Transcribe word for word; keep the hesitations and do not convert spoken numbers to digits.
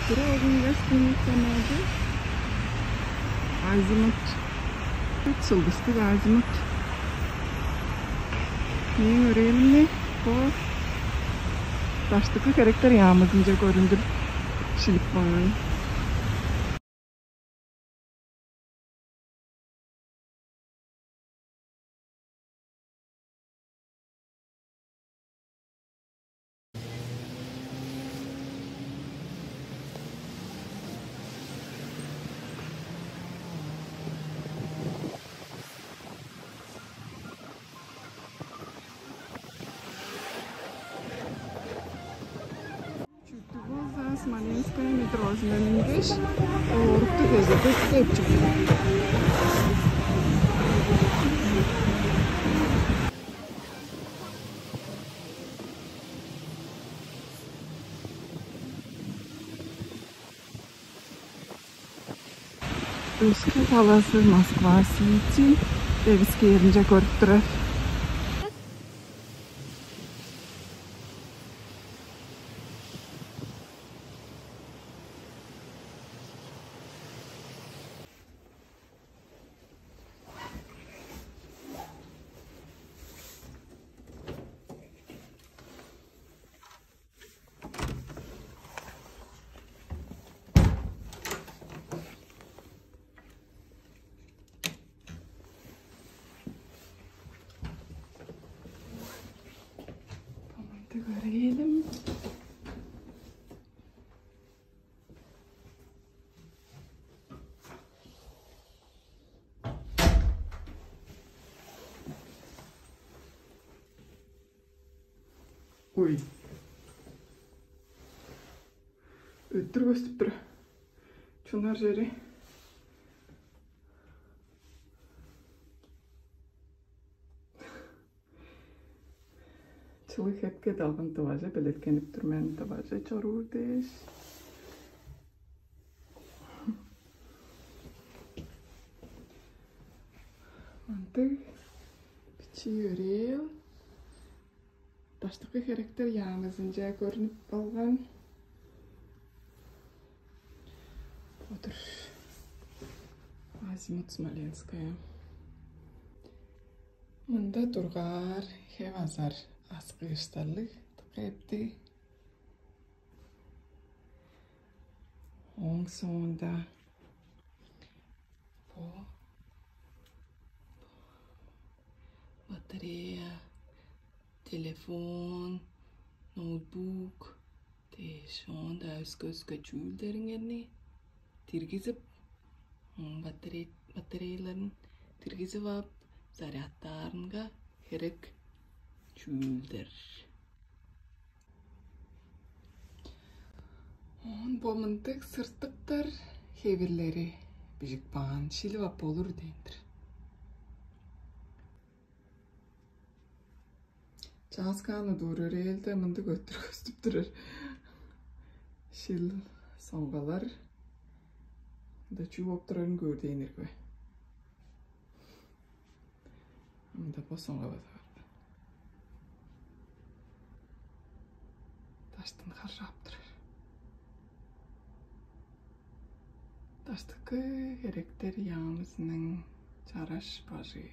Бир орунгаш дыңнап чанады. Азимут. Чылдыстыг азимут. Мээң өрээлимни бо даштыкы херектер яамызынче көрүндүр шилип каан. Чүттүг болза, Смоленская метрозундан үнгеш, орукту кезеде кээп чыгды. Өске талазы Москва-Сити девискээринче көрүп турар. Мынды көрээлим. Ой. Өттүр көстүп тур. Чонар чери. Чылыг хепке далган тываже белеткенип тур мен, тываже чоруур дээш. Мындыг бичии өрээл даштыкы херектер яамызынче көрүнүп калган. Бо-дур Азимут Смоленская. Мында дургаар хеп азар аскы кыштарлыг дыка эптиг. Ооң соонда бо батарея, телефон, ноутбук дээш, оон-даа өске-өске чүүлдериңерни диргизип, м, батарей-, батареяларын диргизип ап, зарядтаарынга херек чүүлдер. Оон бо мындыг сыртыктар хевирлери бижип каан, шилип ап болур дээн-дир. Чааскаан удуур өрээлде мындыг өттүр көстүп турар. Шил соңгалар. Мында чүү болуп турарын көөр дээн ирги бе? Мында бо соңга база бар. Даштын харжап турар. Даштыкы херектер яамызының чараш бажы.